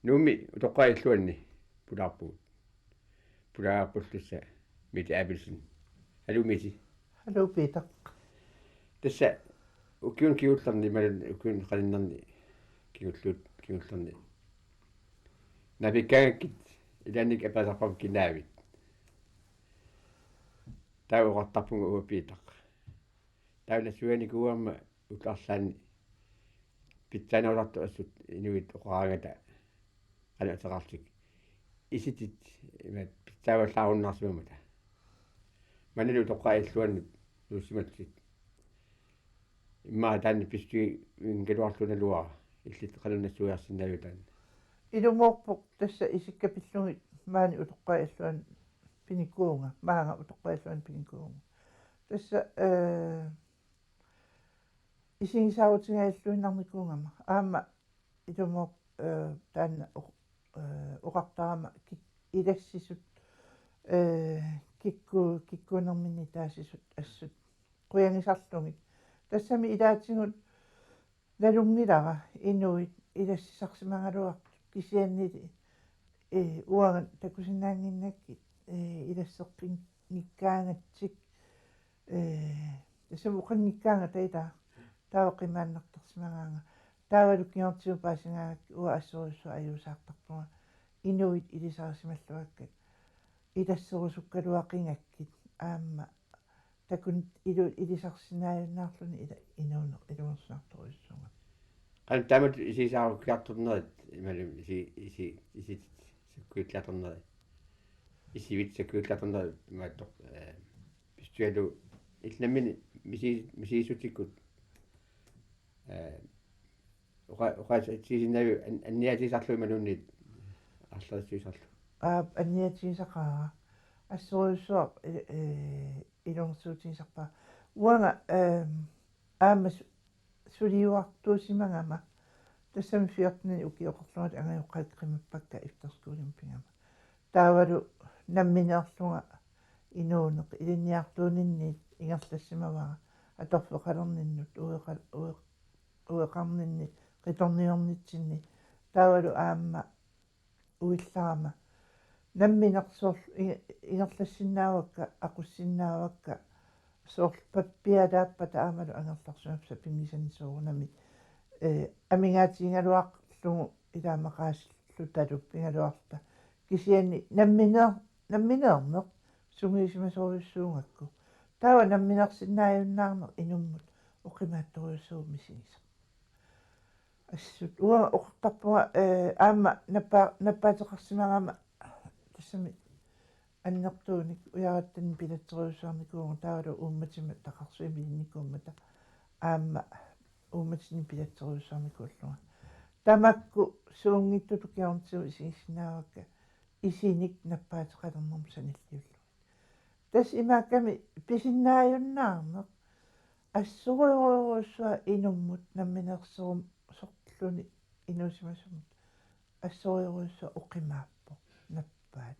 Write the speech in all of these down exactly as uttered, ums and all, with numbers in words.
Nuummi utoqqaat illuanni pulaarpugut. Pulaarpullu tassa Mette Abelsen. Haluu Mette. Haluu Peter. Tassa ukiuni kingullerni imaluunniit ukiuni qaninnerni kingulluut kingullerni naapikkaangakkit ilaanni aperisarpakka kinaavit. Taava oqartarpunga uanga Peter. Taava nassuiaanikuugama ullut arlaanni pitsaanerusartut assut inuit oqaraangata qanoq ateqarlutik. Isitit imaat pitsaavallaarunnaarsimammata. Maannalu utoqqaat illuannut nuussimallutit. Immaqa taanna pissutiginngilaarlugu naluara illit qanoq nassuiarsinnaaviuk taanna? Ilumoorpoq tassa isikka pillugit maani utoqqaat illuanni pinikuuvunga, maanga utoqqaat illuanni pinikuuvunga. Tassa, eh, isigisaarutigaluinnarnikuugama. Aamma ilumoorpoq, eh, taanna oq-, eh, oqartarama kik-, ilassisut, eh, kikku-, kikkuunerminni taasisut assut qujagisarlugit. Tassami ilaatigut nalunngilara inuit ilassisarsimagaluartut kisiannili, eh, uanga takusinnaannginnakkit, eh, ilasseqqinngikkaangatsik, eh, tassami oqanngikkaangata ilaa, taava qimaannartarsimagaanga. Taavalu kingornatigut paasigaangakkit uanga assorujussuaq ajuusaartarpunga inuit ilisarisimallugakka ilasserusukkaluaqigakkit aamma takuneq ilu-, ilisarsinnaajunnaarluni ila inuuneq ilungersunartorujussuugami. Qanoq taamatut isigisaarukkiartornerit imaluunniit isi-, isi-, isitit sakkuilliartornerit. Isivit sakkuilliartornerit imaattoq, eh, pissutigalugu illit nammineq misi-, misigissutsikkut, eh, oqa-, oqaatigisinnaavit an-, anniatigisarlugu imaluunniit arlalissuisarlugu? Aap, anniatigisaqaara. Assorujussuaq, eh, eh, ilungersuutigisarpara. Uanga, ehm, aamma su-, suliuartuusimagama tassami fjorten ukioqarlunga angajoqqaakka qimappakka efterskolimi pigama. Taavalu nammineerlunga inuuneq ilinniartuuninniit ingerlassimavara atorfeqalerninnut ueqa-, ue-, ueqarninni qitorniornitsinni taavalu aamma uillarama. Nammineq soorlu i-, ingerlassinnaavakka, aqussinnaavakka, soorlu pappialaappata aammalu angerlarsimappata sapinngisannik soorunami, eh, amigaatigigaluarlugu ilaamaqaasillu taluppigaluarta. Kisianni nammineer-, nammineerneq sungiusimasorujussuugakku. Taava namminersinnaajunnaarneq inummut oqimaatsorujussuuvoq misigisaq. Assut uanga oqartarpunga, eh, aamma nappa-, nappaateqarsimagama tassami annertuunik ujaratsinnik pilatserujussuarnikuuvunga taavalu uummatima taqarsuimilinnikuummata aamma uummatinnik pilatserujussuarnikuullunga. Tamakku suunngitsutut kingornatigut isigissinnaavakka isinik nappaateqalernermut sanilliullugit. Tassa imaakkami pisinnaajunnaarneq assorujorujussuaq inummut namminerserusorluni inuusimasumut assorujorujussuaq oqimaappoq nappaat.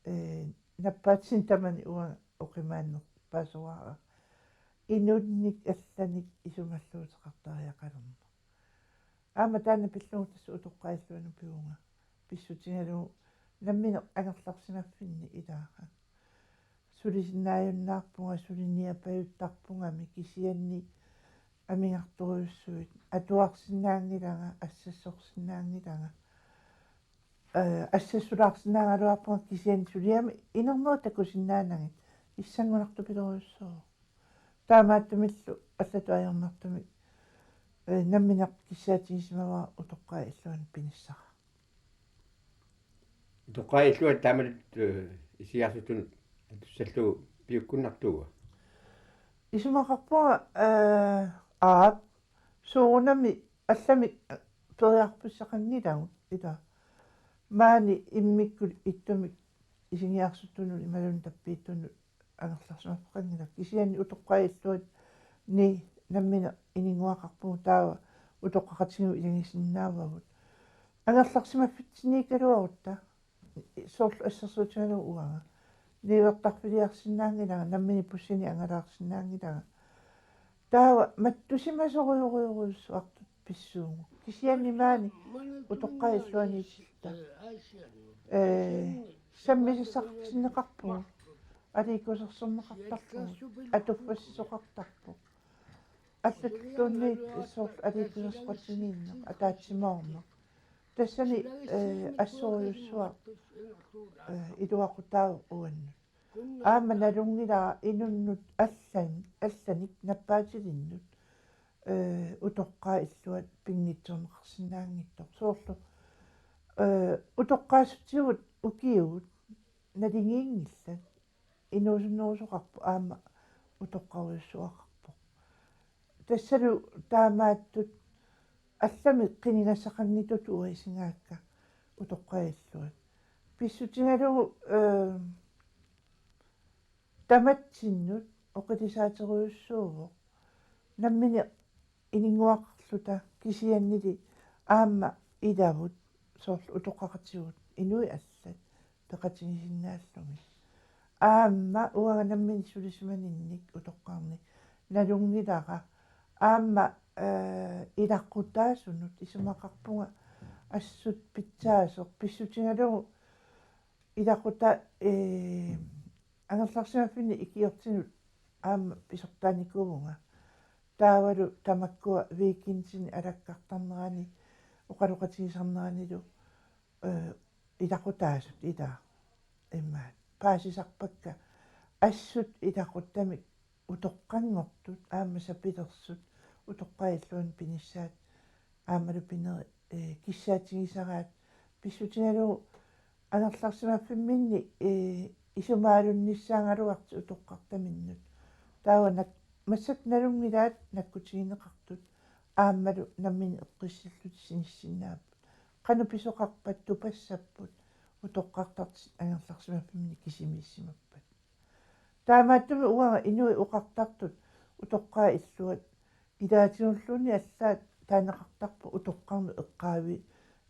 Eh, nappaatsinnik tamani uanga oqimaannerpaasoraara. Inunnik allanik isumalluuteqartariaqalerneq. Aamma taanna pillugu tassa utoqqaat illuanni pivunga. Pissutigalugu nammineq angerlarsimaffinni ilaara. Sulisinnaajunnaarpunga, suliniapajuttarpungami kisianni amigartorujussuit atuarsinnaanngilanga, assassorsinnaanngilanga. Eh, assassulaarsinnaagaluarpunga kisianni suliami inernerit takusinnaanagit issanngunartupiloorujussuuvoq. Taamaattumillu allatut ajornartumik, eh, nammineq kissaatigisimavara utoqqaat illuanni pinissara. Utoqqaat illuat taamatut, eh, isigisaaruttunut atussallugu piukkunnartuua? Isumaqarpunga, eh, aap, soorunami allamik, eh, periarfissaqanngilagut ilaa. Maani immikkut ittumik isigisaaruttunut imaluunniit tappiittunut angerlarsimaffeqanngilaq. Kisianni utoqqaat illuanni nammineq ininnguaqarpugut taava utoqqaqatigiinnut ilagisinnaavagut. Angerlarsimaffitsinniikkaluarutta soorlu assersuutigalugu uanga. Niuertarfiliarsinnaanngilanga, nammineq bussinik angalaarsinnaanngilanga. Taava mattusimasorujorujorujussuartut pissuugut. Kisianni maani utoqqaat illuanniitsilluta, ee, sammisassaqartinneqarpugut, aliikkusersorneqartarpugut, atuffassisoqartarpoq. Allatulluunniit soorlu aliikkusersoqatigiinneq, ataatsimoorneq. Tassani, ee, assorujussuaq, ee, iluaqutaavoq uannut. Aamma nalunngilara inunnut allan-, allanik nappaatilinnut, ee, utoqqaat illuat pinngitsoorneqarsinnaanngitsoq. Soorlu, ee, utoqqaassutigut ukiut naligiinngillat, inuusunnerusoqarpoq aamma utoqqarujussuaqarpoq. Tassalu taamaattut allamik qinigassaqanngitsutut uisigaakka utoqqaat illuat. Pissutigalugu, ee, tamatsinnut oqilisaaterujussuuvoq. Nammineq ininnguaqarluta kisiannili aamma ilavut soorlu utoqqaqatigut inuit allat peqatigisinnaallugit. Aamma uanga nammineq sulisimaninnik utoqqarni nalunngilara. Aamma, ee, ilaqutaasunut isumaqarpunga assut pitsaasoq pissutigalugu ilaquta-, ee, angerlarsimaffinni ikiortinut aamma pisortaanikuuvunga. Taavalu tamakkua weekendini alakkartarnerani oqaloqatigisarneranilu, ee, ilaqutaasut ilaa immaqa paasisarpakka assut ilaquttamik utoqqanngortut aamma sapilersut utoqqaat illuanni pinissaat aammalu pinerit, ee, kissaatigisaraat pissutigalugu angerlarsimaffimminni, ee, isumaalunnissaagaluartut utoqqartaminnut. Taava nak-, massakkut nalunngilaat nakkutigineqartut aammalu nammineq eqqissillutik sinissinnaapput. Qanoq pisoqarpat tupassapput utoqqartartut angerlarsimaffimminni kisimiissimappat. Taamaattumik uanga inuit oqartartut utoqqaat illuat ilaatigulluunniit allaat taaneqartarput utoqqarnut eqqaavi-,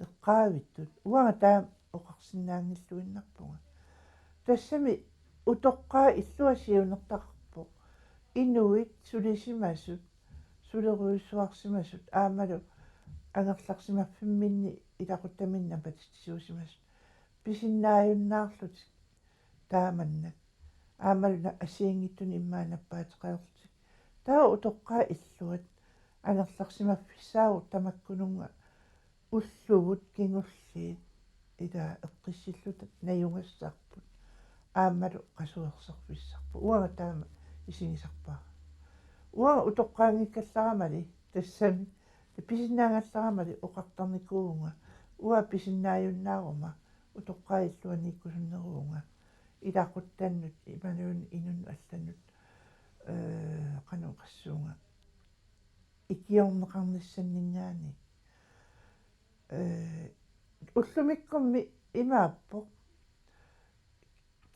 eqqaavittut. Uanga taama oqarsinnaanngilluinnarpunga. Tassami utoqqaat illuat siunertaqarpoq inuit sulisimasut, sulerujussuarsimasut aammalu angerlarsimaffimminni ilaquttaminni napatitsisuusimasut pisinnaajunnaarlutik taamannak. Aammalu una assigiinngitsunik immaqa nappaateqarlutik. Taava utoqqaat illuat angerlarsimaffissaavoq tamakkununnga ulluvut kingulliit ilaa eqqissilluta najugassarput. Aammalu qasuerserfissarput. Uanga taama isigisarpara. Uanga utoqqaanngikkallaramali tassami. Pisinnaagallarama oqartarnikuuvunga. Uanga pisinnaajunnaaruma utoqqaat illuanniikkusunneruunga. Ilaquttannut imaluunniit inunnut allanut, ee, qanoq oqassuunga. Ikiorneqarnissanninngaanniit. Ee, ullumikkummi imaappoq.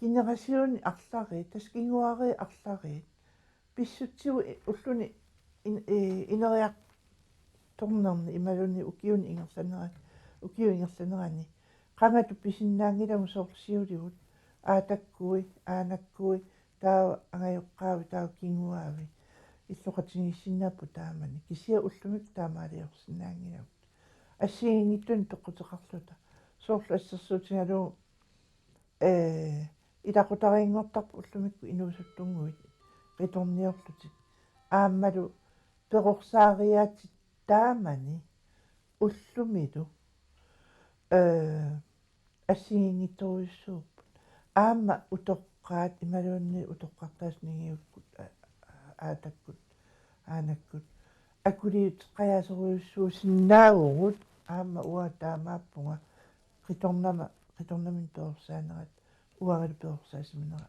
Generationit arlariit, tassa kinguaariit arlariit. Pissutsigut i-, ulluni in-, ee, ineriartornerni imaluunniit ukiuni ingerlanera-, ukiut ingerlaneranni. Qangatut pisinnaanngilagut soorlu siuligut, aatakkui, aanakkui, taava angajoqqaavi, taava kinguaavi. Illoqatigiissinnaapput taamani. Kisianni ullumikkut taamaaliorsinnaanngilagut. Assigiinngitsunik peqquteqarluta. Soorlu assersuutigalugu ee, ilaqutariinngortarput ullumikkut inuusuttunnguit qitorniorlutik. Aammalu perorsaariaatsit taamani ullumilu, ee, assigiinngitsorujussuupput. Aamma utoqqaat imaluunniit utoqqartaasut ningiukkut, a-, a-, aatakkut, aanakkut. Akuliuteqajaasorujussuusinnaavugut aamma uanga taamaappunga qitornama-, qitornaminik perorsaanerat, uangalu perorsaasimanera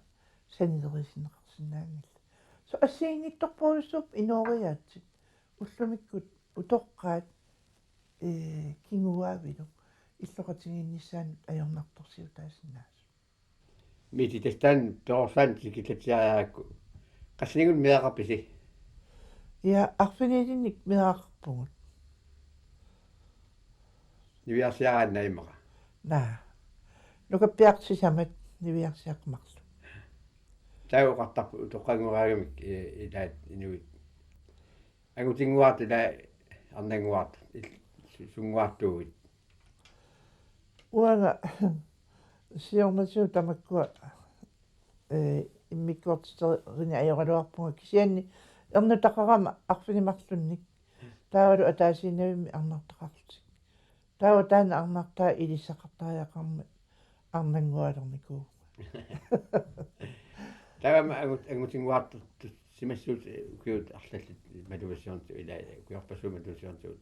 sanilerisinneqarsinnaanngillat. Soorlu assigiinngitsorpassuupput inooriaatsit, ullumikkut utoqqaat, ee, kinguaavilu illoqatigiinnissaannut ajornartorsiutaasinnaasut. Mette, tassa taanna perorsaaneq tikilluarakku. Qassininnguaq meeraqarpisi? Ja, arfinilinnik meeraqarpugut. Niviarsiaraanni immaqa. Naa. Nukappiartoq sisamat niviarsiaqqat marluk. Taava oqartarput utoqqanngoraangamik, ee, ilaat inuit. Angutinnguartut ilaa arnannguartut. Sunnguartuuit? Uanga siornatigut tamakkua, eh, immikkoortiterineq ajoraluarpunga kisianni ernutaqarama arfineq-marlunnik. Taavalu ataasiinnarmik arnartaqarlutik. Taava taanna arnartaa ilissaqartariaqarmat arnanngualernikuuvunga. Taava angut-, angutinnguartussimassuutit ukiut arlallit Maluasiornatigut ilaa, ukiorpassuit Maluasiornatigut.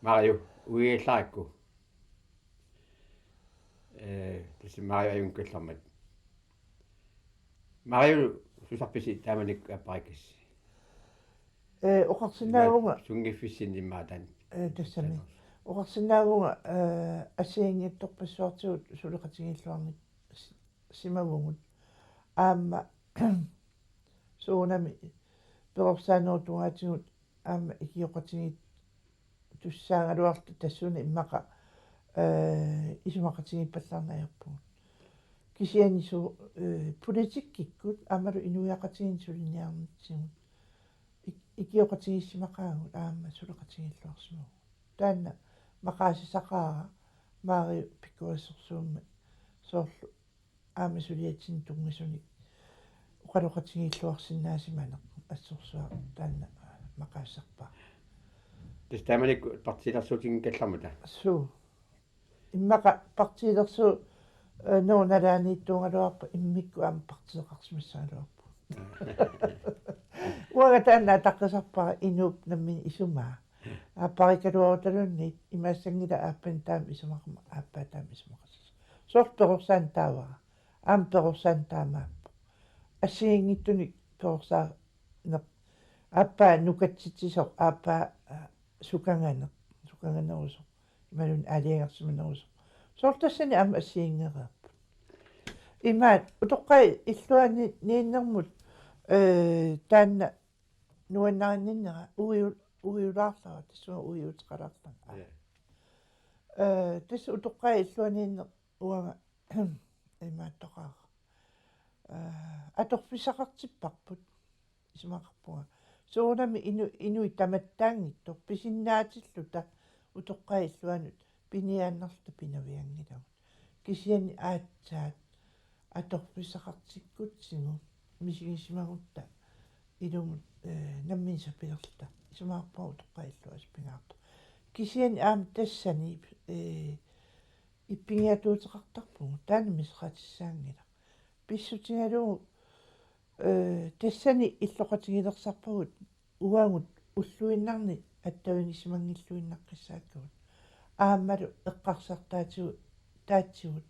Mario, uiallarakku. Eh, tassa Mario ajunngikkallarmat. Mario, susarpisi taamanikkut aappariikassi? Eh, oqarsinnaavunga. Sunngiffissinni immaqa taanna. Eh, tassami. Oqarsinnaavunga, eh, assigiinngitsorpassuartigut suleqatigiilluarnik si-, simavugut. Aamma soorunami perorsaanerup tungaatigut aamma ikioqatigiittussaagaluarluta tassuuna immaqa, eh, isumaqatigiippallaarneq ajorpugut. Kisianni su-, eh, politikkikkut aammalu inuiaqatigiinni suliniarnitsigut ik-, ikioqatigiissimaqaagut aamma suleqatigiilluarsimavugut. Taanna maqaasisaqaara Mario pikkorissorsuummat soorlu aamma suliatsinni tunngasunik oqaloqatigiilluarsinnaasimaneq assorsuaq taanna maqaasisarpara. Tassa taamanikkut partiilersuutinngikkallarmata? Suu. Immaqa partiilersuut, eh, nunalaaniittuugaluarput immikkut aamma partiiqarsimassagaluarput. Uanga taanna ataqqisarpara inuup nammineq isumaa. Aapparikkaluarutaluunniit imaassanngilaq aappani taama isumaqarmat aappaa taama isumaqassasoq. Soorlu perorsaaneq taavara. Aamma perorsaaneq taamaappoq. Assigiinngitsunik perorsaaneq. Aappaa nukatsitsisoq, aappaa, aa, sukanganeq, sukanganerusoq. Imaluunniit aalajangersimanerusoq. Soorlu tassani aamma assigiinngereerput. Imaat utoqqaat illuanni-, niinnermut, eh, taanna nuannarinninnera uiu-, uiulaarlara, tassunga uiuteqalaarlanga. Ja. Eh, tassa utoqqaat illuaniinneq uanga imaattoqaara. Eh, atorfissaqartipparput isumaqarpunga. Soorunami inu-, inuit tamattaanngitsoq pisinnaatilluta utoqqaat illuannut piniaannarluta pinavianngilagut. Kisianni aatsaat atorfissaqartikkutsigu misigisimagutta ilumut, eh, nammineq sapilerluta. Isumaqarpunga utoqqaat illuatungaani pingaartoq. Kisianni aamma tassani, eh, ippigiatuuteqartarpugut. Taanna miserratissaanngilaq. Pissutigalugu, eh, tassani illoqatigilersarpagut uagut ulluinnarni attavigisimanngiinnarnissaakkagut. Aammalu eqqarsartaatigut, taatsigut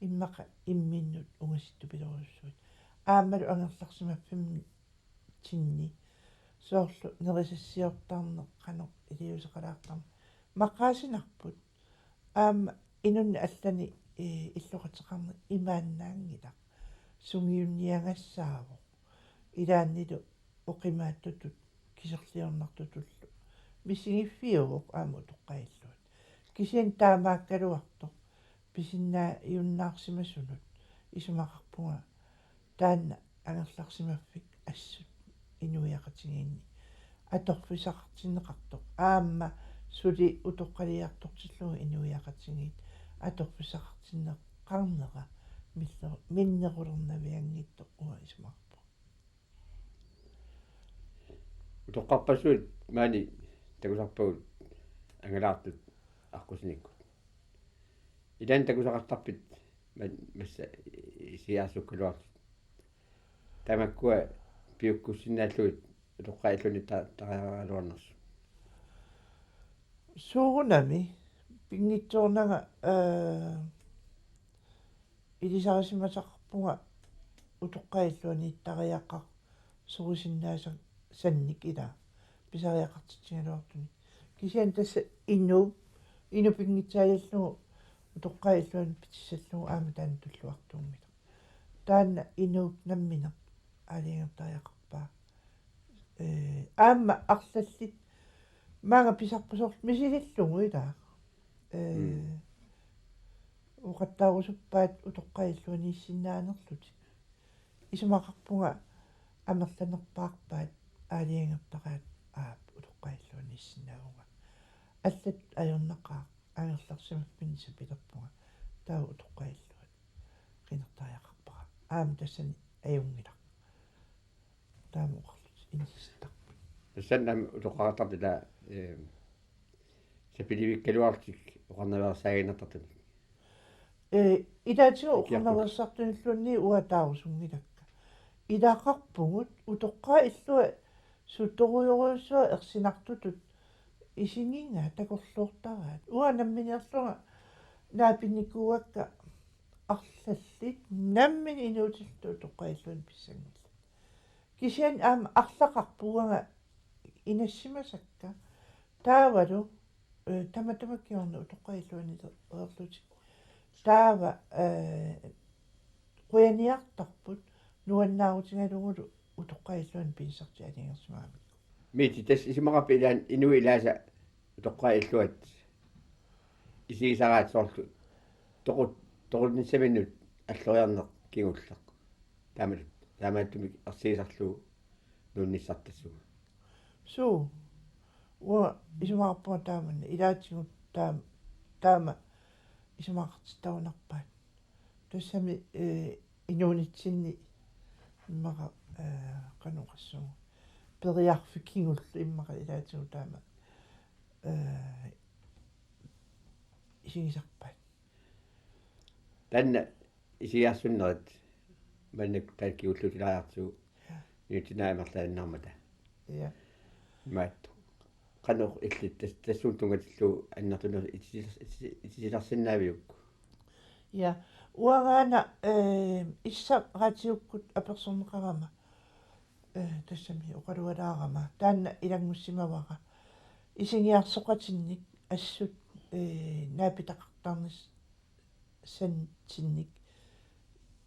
immaqa imminnut ungasittupiloorujussuit. Aammalu angerlarsimaffimmitsinni soorlu nerisassiortarneq qanoq iliuuseqalaartarneq maqaasinarput. Aamma inunnik allannik, eh, illoqateqarneq imaannaanngilaq. Sungiunniagassaavoq. Ilaannilu oqimaatsutut kiserliornartutullu. Misigiffiuvoq aamma utoqqaat illuat. Kisianni taamaakkaluartoq pisinnaajunnaarsimasunut isumaqarpunga taanna angerlarsimaffik assut inuiaqatigiinni atorfissaqartinneqartoq. Aamma suli utoqqaliartortillugu inuiaqatigiit atorfissaqartinneqarnera minne-, minnerulernavianngitsoq uanga isumaqarpunga. Utoqqarpassuit maani takusarpagut angalaartut aqqusinikkut. Ilaanni takusaqartarpit ma-, massa isigiaassukkaluartut? Tamakkua piukkussinnaallugit utoqqaat illuanniittariaqaraluarnersut. Soorunami pinngitsoornanga, eh, ilisarisimasaqarpunga utoqqaat illuanniittariaqarsorusinnaasannik ilaa pisariaqartitsigaluartunik. Kisianni tassa inuup, inuk pinngitsaalillugu utoqqaat illuannik pitissallugu aamma taanna tulluartuunngilaq. Taanna inuup nammineq aalajangertariaqarpaa. Eh, aamma arlallit maanga pisarput soorlu misilillugu ilaa. Eh, mm. Oqattaarusuppaat utoqqaat illuaniissinnaanerlutik. Isumaqarpunga amerlanerpaarpaat aalajangertariaqarpaat utoqqaat illuaniissinnaavunga. allat ajornaqaaq angerlarsimaffinni sapilerpunga. Taava utoqqaat illuat qinertariaqarpara. Aamma tassani ajunngilaq. Taama oqarlutik inissittarput. Tassannam utoqqaqattaartut ila, eh, sapilivikkaluarlutik oqarnaveersaaginnartartunik. Eh, ilaatigut oqarnaveersartunilluunniit uanga taarusunngilakka. Ilaqarpugut utoqqaat illua sutorujorujussuaq ersinartutut isigigaat takorloortaraat. Uanga nammineerlunga naapinnikuuakka arlallit nammineq inuutillu utoqqaat illuanni pissanngillat. Kisianni aamma arlaqarpoq uanga inassimasakka. Taavalu, eh, tamatuma kingorna utoqqaat illuanni ereerlutik. Taava, eh, qujaniartarput nuannaarutigalugulu utoqqaat illuanni pigisartik aalajangersimagamikku. Miiti, tassa isumaqarpit ilaanni inuit ilaasa utoqqaat illuat isigisaraat soorlu toqut-, toqunnissaminnut alloriarneq kingulleq. Taama-, taamaattumik ersigisarlugu nuunnissartassaanga. Suu. Uanga isumaqarpunga taamanna ilaatigut taam-, taama isumaqartittarunarpaat. Tassami, eh, inuunitsinni immaqa, eh, qanoq oqassaanga. Periarfik kingulleq immaqa ilaatigut taama, eh, isigisarpaat. Taanna isigiarsunnerit maannakkut taakku kingulliutilaariartigu. Ja. Nunatsinni amerlaannarmata. Ja. Imaattoq. Qanoq illit tas-, tassuuna tunngatillugu annertunerit itisiler-, itisi-, itisilersinnaaviuk? Ja. Uangaana, eh, issaq raatiukkut apersorneqarama. Eh, tassami oqalualaarama. Taanna ilanngussimavara. Isigiarsoqatinnik assut, eh, naapitaqartarnis-, -sannitsinnik.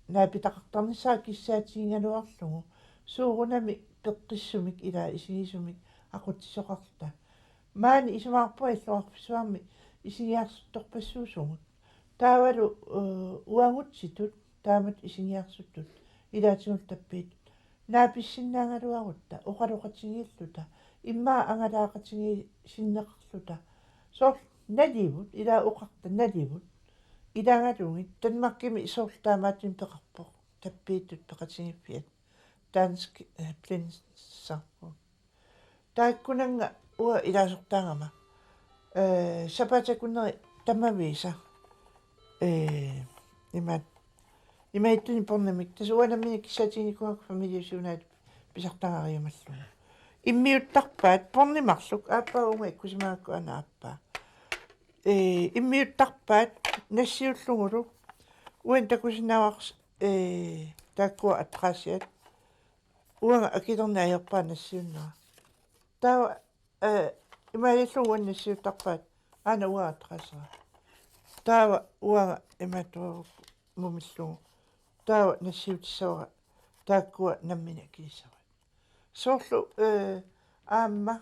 Naapitaqartarnissaa kissaatigigaluarlugu. Suurunami peqqissumik ila isigisumik aqutsisoqarluta. Maani isumaqarpunga illoqarfissuarmi isigiarsuttorpassuusugut. Taavalu, eh, uagutsitut, taamatut isigiarsutut, ilaatigut tappiittut. Naapissinnaagaluarutta, oqaloqatigiilluta, immaqa angalaaqatigiissinneqarluta. Soorlu nalivut, ila oqarta nalivut. Ilagalugit, Danmarkimi soorlu taamaattumik peqarpoq. Tappiittut peqatigiiffiat. Dansk, eh, Blindsamfund. Taakkunannga uanga ilaasortaagama. Eh, sapaatip akunneri tamaviisa. Eh, imaat-, imaattunik pornimik. Tassa uanga nammineq kissaatiginikuugakku Familie United pisartagariumallunga. Immiuttarpaat pornimarluk aappaa uunga ikkusimagakku aana aappaa. Eh, immiuttarpaat nassiullugulu. Uani takusinnaavara, eh, taakkua adressiat. Uanga akilerneq ajorpara nassiunnera. Taava, eh, imaaliillunga uani nassiuttarpaat. Aana uanga adressera. Taava uanga imaattoq mumillugu. Taava nassiutissavara. Taakkua nammineq akilissavaat. Soorlu, eh, aamma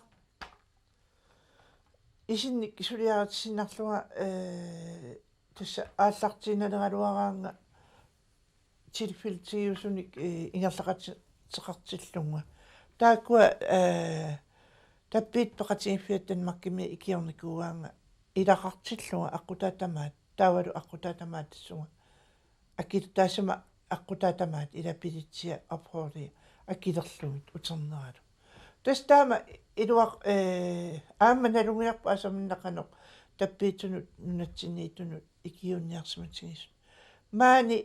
isinnik suliaritissinnarlunga, eh, tassa aallartiinnaleraluaraannga tilfældigiusunik, eh, ingerlaqateqartillunga. Taakkua, eh, tappiittut peqatigiiffiat Danmarkimi ikiornikuuaannga ilaqartillunga aqqutaata tamaat, taavalu aqqutaata tamaat tassunga. Akil-, taassuma aqqutaata tamaat ila billetsia opholdia akilerlugit uterneralu. Tassa taama iluaq, eh, aamma nalunngilarput aasaq minna qanoq tappiitsunut nunatsinniittunut ikiuunniarsimatigisut. Maani,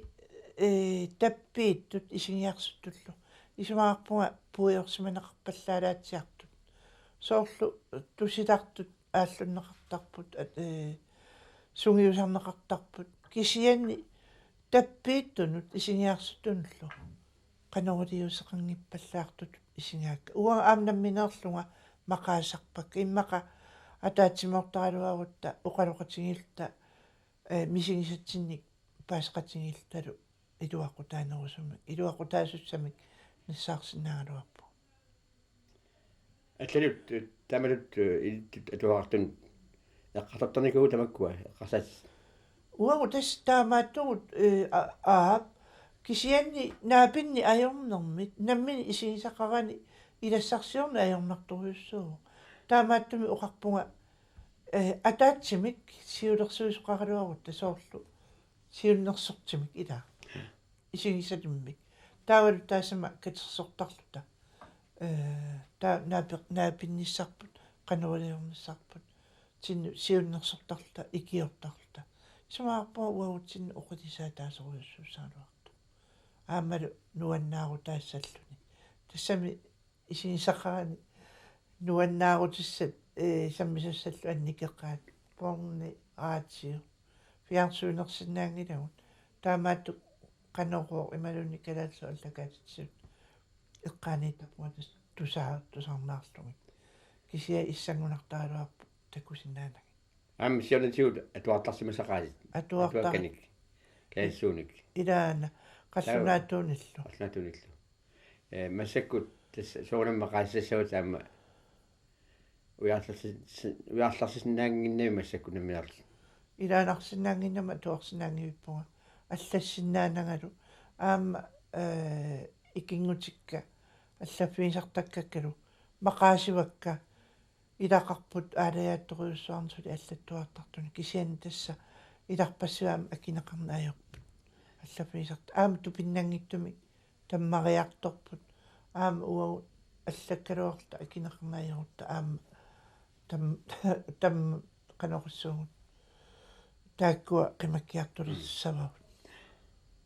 eh, tappiittut isigiarsuttullu. Isumaqarpunga puiorsimaneqarpallaalaatsiartut. Soorlu tusitartut aallunneqartarput, at-, eh, sungiusarneqartarput. Kisianni tappiittunut isigiarsuttunullu qanoq iliuuseqanngippallaartutut isigaakka. Uanga aamma nammineerlunga maqaasarpakka. Immaqa ataatsimoortaraluarutta oqaloqatigiilluta, eh, misigisatsinnik paaseqatigiillutalu iluaqutaanerusumik, iluaqutaasussamik nassaarsinnaagaluarpugut. Allanut, eh, taamatut, eh, ilittut atuaqartunut eqqartortarnikuugut tamakkua, eqqarsaat. Uagut tassa taamaattugut, eh, a-, aap, kisianni naapinni ajornermit, nammineq isigisaqarani ilassarsiorneq ajornartorujussuuvoq. Taamaattumik oqarpunga, Eh, ataatsimik siulersuisoqaraluarutta soorlu siunnersortimik ilaa. Isigisalimmik. Taavalu taassuma katersortarluta. Eh, taa-, naape-, naapinnissarput, qanoq iliornissarput. Tinu siunnersortarluta, ikiortarluta. Isumaqarpunga uagutsinnut oqilisaa taasorujussuussagaluartoq. Aammalu nuannaarutaassalluni. Tassami isigisaqarani nuannaarutissat, eh, sammisassallu annikeqaat. Porni, radio. Fjernsynersinnaanngilagut. Taamaattoq Qanorooq imaluunniit kalaallisut allakaatitsisut eqqaaniittarpunga tassa tusaa-, tusarnaarlugit. Kisianni issanngunartaraluarpoq takusinnaanagit. Aamma siornatigut atuartarsimasaqaatit. Atuartar- Atuakkanik. Kalaallisuunik. Ilaana qallunaatuunillu. Qallunaatuunillu. Eh, massakkut tassa soorunami maqaasisassavasi aamma ujarlersi-, ujarlersisinnaannginnami massakkut nammineerluni. Ilaannarsinnaannginnama atuarsinnaanngivippunga. Allassinnaanangalu. Aamma, eh, ikinngutikka. Allaffigisartakkakkalu. Maqaasivakka. Ilaqarput aalajaattorujussuarnik suli allattuartartunik. Kisianni tassa ilarpassui aamma akineqarneq ajorput. Allaffigisartut. Aamma tupinnanngitsumik tammariartorput. Aamma uagut allakkaluarluta akineqarneq ajorutta aamma tam-, tam-, qanoq oqassuunga. Taakkua qimakkiartulertussavagut.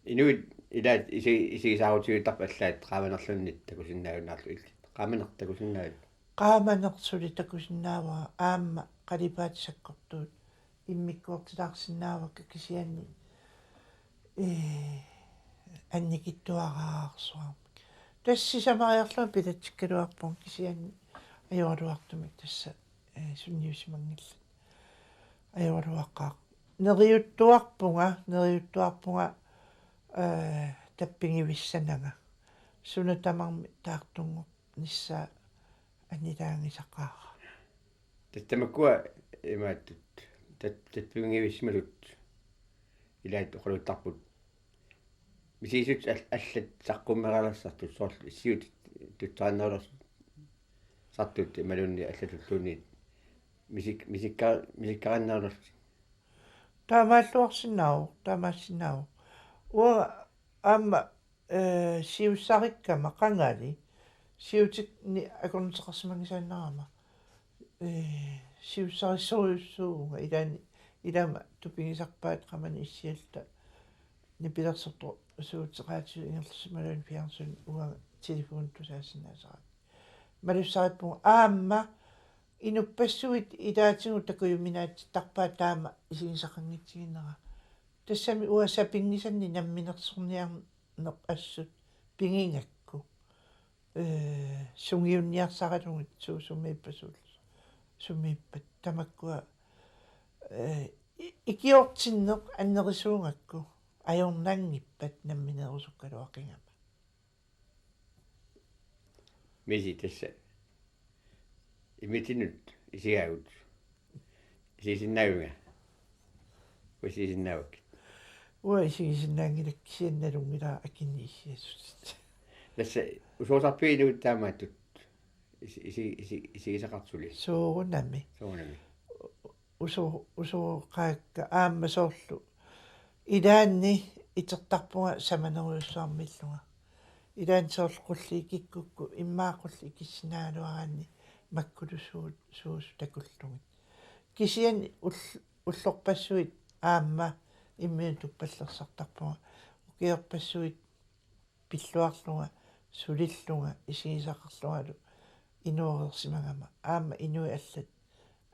Inuit ilaat isi-, isigisaarutigittarput allaat qaamanerluunniit takusinnaajunnaarlutik illit. Qaamaneq takusinnaajunnaarlutik. Qaamaneq suli takusinnaavara aamma qalipaatit sakkortuut immikkoortilaarsinnaavakka kisianni, eh, annikitsuararsuarmik. Tassa sisamariarlunga pilatsikkaluarpunga kisianni ajoraluartumik tassa, eh, sunniusimanngillat. Ajoraluaqaaq. Neriuttuarpunga, neriuttuarpunga, eh, tappigivissananga. Suna tamarmi taartunngornissaa anilaagisaqaara. Tassa tamakkua imaattut tat-, tappigivissimasut ilaat oqaluttarput. Misigisut al-, allat saqqummeralassartut soorlu issiut tuttaannerulersartut imaluunniit allatulluunniit misik-, misikka-, misikkariinnerulerlutik. Taamaalluarsinnaavoq, taamaassinnaavoq. Uanga aamma, eh, siussarikkama qangali, siutinni akornuteqarsimanngisaannarama. Eh, siussarissorujussuuvunga ilaanni, ilama tupigisarpaat qamani issialluta nipilersortoq suuteqaatigut ingerlasimalluni fjernsyni uanga telefoni tusaasinnaasaraat. Malussarippunga aamma inuppassuit ilaatigut takujuminaatsittarpaat taama isigisaqanngitsiginera. Tassami uanga sapinngisannik namminersorniarneq assut pigigakku. Eh, sungiunniarsaralugit suut sumiippat suul-, sumiippat tamakkua, eh, i-, ikiortinneq annerisuugakku ajornanngippat namminerusukkaluaqigama. Misi tassa. Immitsinnut isigaagut. Isigisinnaavigit? Uanga isigisinnaavakkit. Uanga isigisinnaanngilakka kisianni nalunngilara akinneq issiassutit. Tassa usoortarpigit inuit taamaattut isi-, isi-, isi-, isigisaqartut suli? Soorunami. Soorunami. Uso-, usooqaakka aamma soorlu. Ilaanni itertarpunga samanerujussuarmiillunga. Ilaanni soorlu qulliit kikkukku immaqa qulliit ikissinnaagaluaraanni makkulu suut, suusut takullugit. Kisianni ull-, ullorpassuit aamma imminut tuppallersartarpunga. Ukiorpassuit pilluarlunga, sulillunga, isigisaqarlungalu inoorersimagama. Aamma inuit allat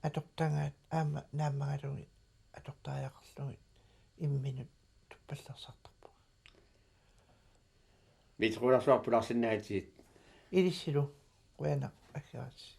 atortagaat aamma naammagalugit atortariaqarlugit imminut tuppallersartarpunga. Mitequlaarsuaq pulaarsinnaagatsigit. Ilissilu, qujanaq aggeratsigit.